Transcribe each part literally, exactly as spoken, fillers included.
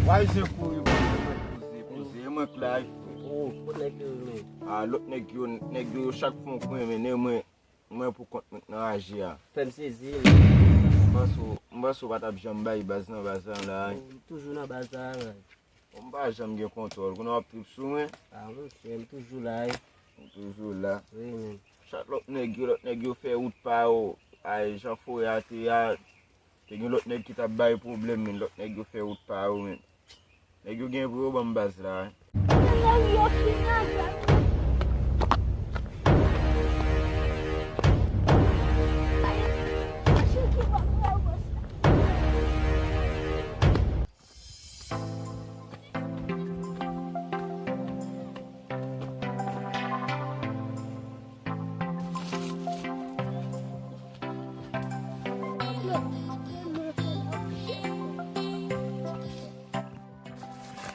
Bay zen kouri, poze, poze, poze. E mwen k la, wi, frè. Oh, kot nèg yo ye, men? Ah, lòt nèg yo, nèg yo, yo chak fè yon kwen, men e mwen, mwen pou kont mwen k nan raje a. Fè m sezi, men. M panse w, m panse w pa t ap janm bay baz nan baz la, la, wi. Oh, m toujou nan baz la, la. Bon, m pa janm gen kontwòl. Kounye a w ap trip sou mwen. Ah, monchè, m toujou la, wi. M toujou la. Wi, men. Chak lòt nèg yo, lòt nèg yo fè wout pa yo. Ay, jan forè a te a, te gen lòt nèg ki t ap bay pwoblèm, men lòt nèg yo fè wout pa yo, men. Nèg yo gen vre yo ban m baz la, wi. Nèg yo fini avè m.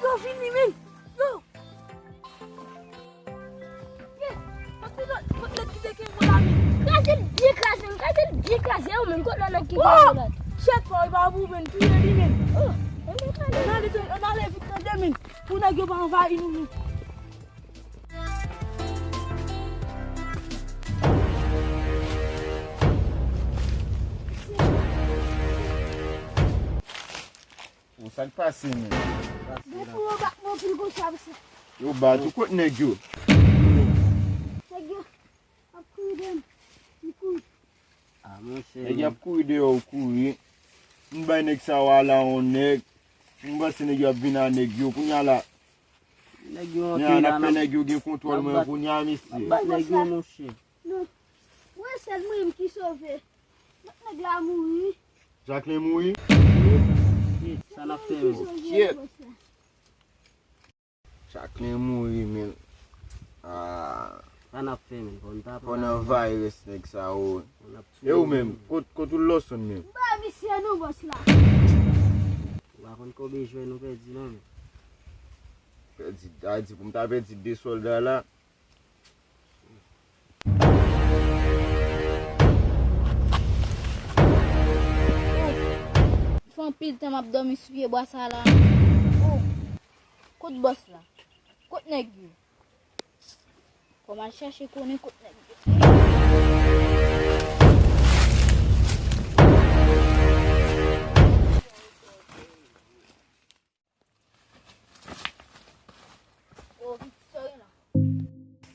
Yo vini, men! Yo! Ye, anpil lòt, lòt nèg ki te kenbe w la, men. Kraze l byen kraze, men kraze l byen kraze, yo, men kot lòt nèg ki kenbe w la? Chèt pa w, e pa pou, men, touye li, men. Oh, ann ale, ann ale vit, tande, men. Pou nèg yo pa anvayi nou, men. Bon, sa k pase, men? Depi yo bat mwen anpil konsa, mesye. Yo bat ou, kot nèg yo? Nèg yo ap kouri dèyè m. Yo kouri. Ah, monchè. Nèg y ap kouri dèyè w, kouri. M bay nèg sa yo ala yon nèg. M panse nèg yo ap vin a nèg yo. Kounye a la, nèg yo antre la, n ap fè nèg yo gen kontwòl mwen, kounye a, mesye. N ap bat nèg yo, monchè. Non. Wè, sèl mwen menm ki sove. Lòt nèg la mouri. Jacqueline mouri? Wi. Sa n ap fè, men? Shit. Jacqueline mouri, men. Ah. Sa n ap fè, men? Fò n ta pran. Fò n anvayi rès nèg sa yo. E ou menm, kot, kot ou lòsonn menm? M ba misye non, bòs la. Ou pa konn konbyen jwè nou pèdi, non, men. Pèdi, a di pou m ta pèdi de sòlda la. Fè anpil tan m ap dòmi sou pye bwa sa la. Oh, kot bòs la? Kot nèg yo? Fò m al chèche konnen kot nèg yo.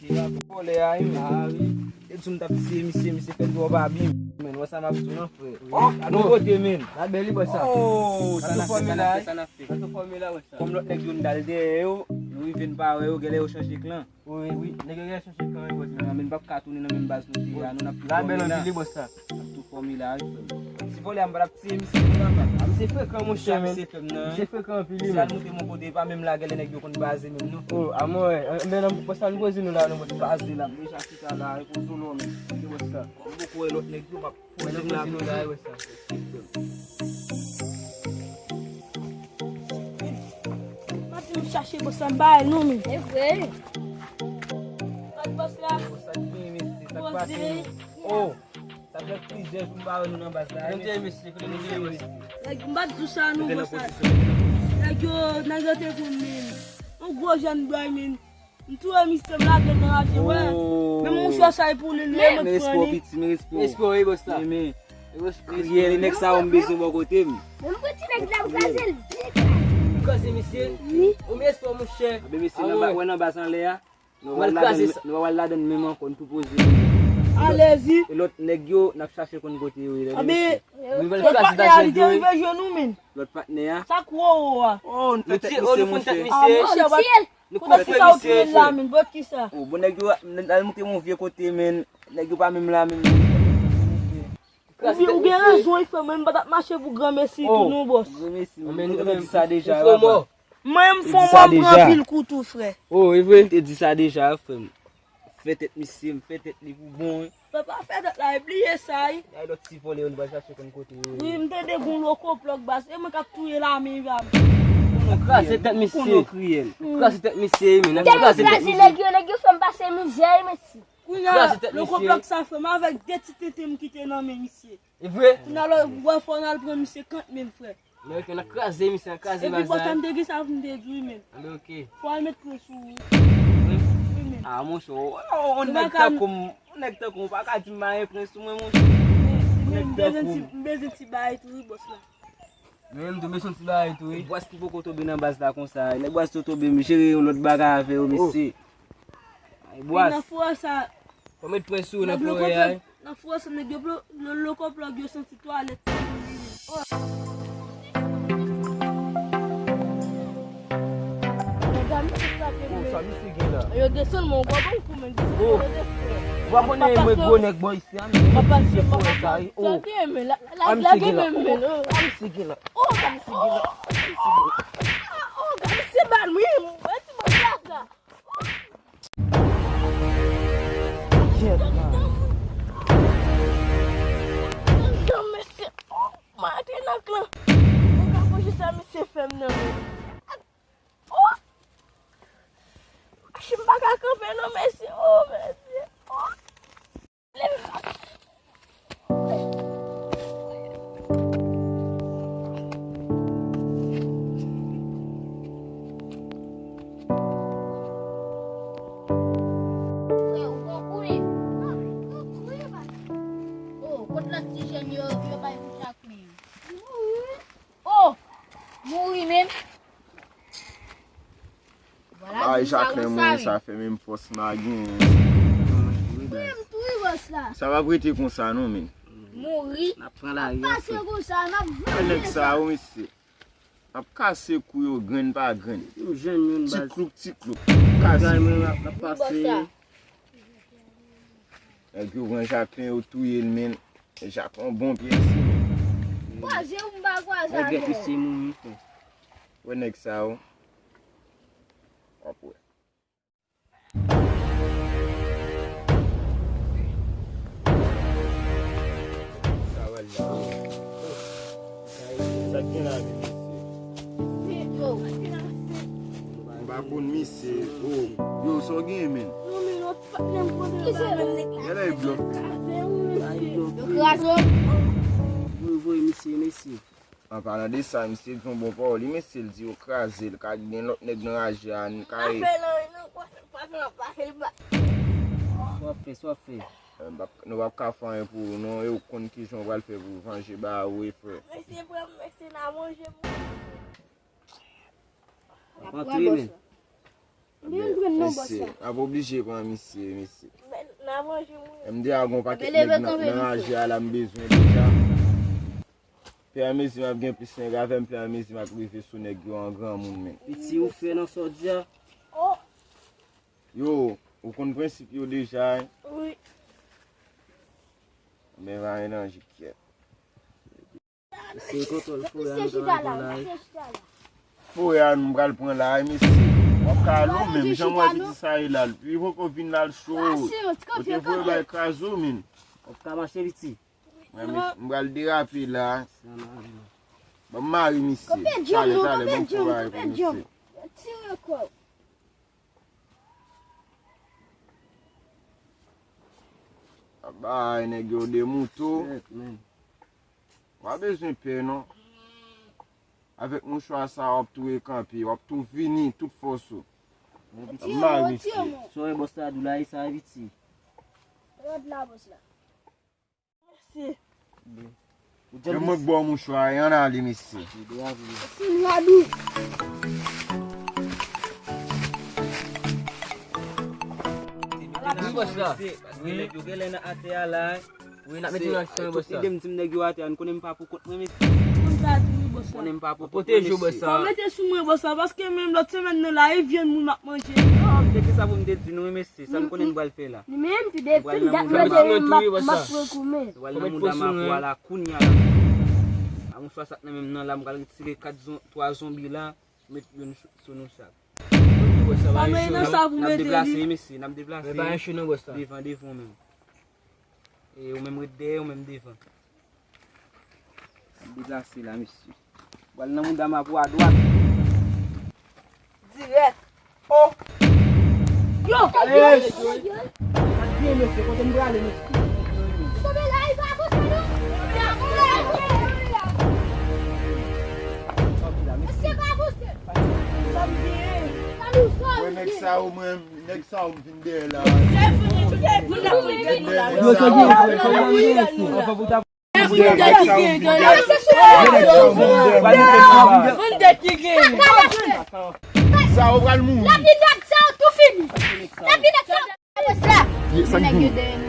Misye ap vòlè a, wi. Ah, wi. E di m t ap tiye misye, misye fè l twò pa byen. Men, wè sa m ap di w nan, frè. Oh, gade kote, men. Gade bèl li, bò sa. Oh, sa n ap fè, sa n ap fè, sa n ap fè. Sa tou fòme la, wè sa. Kòm lòt nèg yo n dal dèyè yo, nou rive n pa wè yo, genlè yo chanje klan. Wi, wi, nèg yo genlè chanje klan, wi, bò sa. Nan, men n p ap ka tounen nan menm baz nou te ye a, nou n ap tou fòme la. Gade bèl anpil li, bò sa. N ap tou fòme la, wi, frè m. Ti vòlè a, m pa t ap tiye misye, non, papa. Ah, misye frekan, monchè, men. Misye frekan anpil, wi. Misye al moute yon kote, pa menm la, genlè nèg yo konn baze menm, non. Oh, a mwen, wè. Enben, nan, bò sa, nou poze nou la, non, bò sa. Baze la, m deja chita la, repoze w non, men. Bò sa. M poko wè lòt nèg yo, m ap poze m la, poze nou la, wi, bò sa. Mwen di m chache bòs la, m ba l non, men. E vre. Kot bòs la? Bòs la, ki gen, mesye, sa k pase, men? Oh. Sa fè plizyè jou m pa wè nou nan baz la, mesye. Kote nou te ye, mesye? Nèg, m pa t di w sa non, bòs la. Nèg yo, nèg yo te konn, men. Yon gwo jèn bòy, men. M touye misye, m lage l nan raje, wè. Oh. Menm mouchwa sa e pou li, li, men, men respè w, piti, men respè w. Respè w, wi, bòs la. Men, men, respè w. Kriye, li nèg sa yo m bezwen bò kote m. Men m pran ti nèg la, m kraze l byen kraze. Ou kraze misye? Wi. Ou men respè w, monchè. Anben, mesye, nan ba-, wè nan baz anlè a. Nou pa al ladann, nou pa al ladann menm ankò, n tou poze. Alèzi. E lòt nèg yo, n ap chache konn kote yo ye. Anben, lòt patnè a, li te rive jwenn nou, men. Lòt patnè a? Sa k wo wo a? Oh, nou fè tèt misye, monchè. Ah, monchè, nou koupe tèt misye, monchè. Bòt kisa w touye l la, men? Bòt kisa? Oh, bon, nèg yo, n al moute yon vye kote, men. Nèg yo pa menm la, menm. Ou gen rezon, wi, frè m, mwen m pa t ap mache pou granmesi tou non, bòs. Granmesi, men nou te di sa deja, papa. Mwen, m fè yon mò, m pran anpil kou tou, frè. Oh, e vre? M te di sa deja, frè m. Fè tèt misye, m fè tèt li pou bon, wi. Frè, pa fè tèt la, e bliye sa, wi. Ay, lòt ti vòlè yo, nou pral chache konn kote yo ye. Wi, m tande gon lokoplòk baz. E mwen k ap touye lame, wi, a m. Konnen w kraze tèt misye. Konnen w kriyèl. Kraze tèt misye, men. Tèlman kraze nèg yo, nèg yo fè m pase mizè, wi, mesye. Kounye a, lokoplòk sa, frè m, avèk de ti tenten m kite nan men misye. E vre? Kounye a la, w wè fò n al pran misye kant menm, frè. Men ok, n ap kraze misye, n ap kraze baz la. Epi bòs la, m te gen sa pou m te di w, men. Anben ok. Fò al met pwen sou ou. Wi? Wi, men. Ah, monchè, on nèg tankou m, on nèg tankou m, ou pa ka di m pa gen pwen sou mwen, monchè. Men, men, m bezwen ti, m bezwen ti bagay tou, wi, bòs la. Men m tou bezwen ti bagay tou, wi. Bòs ki poko tonbe nan baz la konsa. Nèg baz tou tonbe, m jere yon lòt bagay avè yo, mesye. Ay, bòs. Nan fò sa. Fò met pwen sou ou nan fò a, wi. Nan fò sa, nèg yo blo-, lo-, loko plòg yo santi twalèt. Oh. Medam, sa misye gen la? Yo desann mwen, w wè, bon, pou mwen di, oh, yo te fè. Ou pa konnen mwen gwo nèg bò isi a, men. Papa, misye fò sa, wi. Oh. Sa te men, la, la, la, la, men, men, oh. Sa misye gen la. Oh, sa misye gen la. Sa misye gen la. Oh, sa misye ban mwen, mwen ti mwen sa. Kèt la. Non, mesye. Oh, m antre nan klan. Mwen ka fè jis sa misye fè m nan, men. Oh! M pa ka kanpe non, mesye. Oh, mesye. Oh! Frè, ou bon kouri? Oh, kot lòt ti jèn yo, yo bay pou Jacqueline? Oh, mouri menm. Bay Jacqueline mouri, sa fè menm fòs m a genyen. Sa p ap rete konsa non, men. Mouri. N ap pran lari. Pase konsa, n ap vanje nèg sa yo, mesye. N ap kase kou yo grenn pa grenn. Ti klouk, ti klouk. Kase. Nèg yo pran Jacqueline, yo touye l, men. Jacqueline yon bon pye isi, men. Kwaze ou m pa kwaze avè w. Wè nèg sa yo. W ap wè. Sa k gen la menm, mesye? M pa konn misye. Oh, yo, sa w gen, men? Gade blòf. Yo kraze w. Voye, voye misye, mesye. An palan de sa, misye di yon bon pawòl, wi, mesye, l di yo kraze l, ka gen lòt nèg nan raje a, n ka. Pa fè l anyen non, pa fè l, pa fè l, pa fè l. Sa w ap fè, sa w ap fè? Eh, m p ap, nou p ap ka fè anyen pou ou non, e ou konn kijan w pral fè pou w vanje ba ou, wi, frè. Mesye, pran m, mesye, n a manje m. Ap antre, men. Ebyen, mesye, n ap oblije pran misye, mesye. M deja gon pakèt nèg nan, nan raje a la m bezwen deja. Fèmezi m ap gen plis nèg avè m, fèmezi m ap rive sou nèg yo an granmoun, men. Piti ou fè nan sa w di a. Yo, ou konn prensip yo deja, wi. Men pa melanje kyèt. Se kontwòl forè a nou travay pou la, wi. Forè a nou pral pran la, wi, mesye. W ap ka al ou menm, jan m wè piti sa ye la, li poko vin la, l cho. Ou te voye bay kraze w, men. W ap ka mache, piti. Mwen, m pral derape la. Ban m mare misye. Talè, talè, ban m fè bagay pou misye. Bay nèg yo de mouto. Shit, man. W pa bezwen pè, non. Avèk mouchwa sa, w ap tou rekanpe, w ap tou vini, tout fòs ou. Mari, mesye. Sa w wè bòs la di w la, e sa, piti. Rad la, bòs la. Mesye. Yo, mwen k ba w mouchwa a, ann ale, mesye. Mesye, nou a dou. Wi, bòs la. Paske nèg yo genlè nan atè a la. Wi, n ap mete nou nan aksyon, bòs la. Ede m di m nèg yo atè a, n konnen m pa pou kont mwen, mesye. Konn sa tou, wi, bòs la. Konnen m pa pou kont mwen, mesye. Pwoteje w, bòs la. Fò mete sou mwen, bòs la, paske menm lòt semèn nan la, e vyann moun m ap manje. Non, m te gen sa pou m te di nou, wi, mesye. Sa m konnen m pral fè la. Li menm, tou de, m pral nan mouda ma pou, m ap, m ap pran kou men. M pral nan mouda ma pou a la, kounye a la. A mouchwa sa k nan men m nan la, m pral retire kat zon-, twa zonbi la, met youn sou, sou nou chak. Pa mete nan sa pou mete li. N ap deplase, mesye, n ap deplase. Men pa yon cho non, bòs la. Devan, devan menm. E ou menm ret dèyè, ou menm devan. N ap deplase la, mesye. Pral nan mouda ma pou a dwat. Dirèk. Oh! Yo! Ale! Sa k gen, mesye? Kote n prale, mesye? Tonbe la, e pa konsa, non? Sa yo mwen, nèg sa yo m vin dèyè la. Yo se gen, yo se gen, yo se gen. Sa yo pral mouri. Lavi nèg sa yo tou fini. Lavi nèg sa yo. Ye, sa k gen?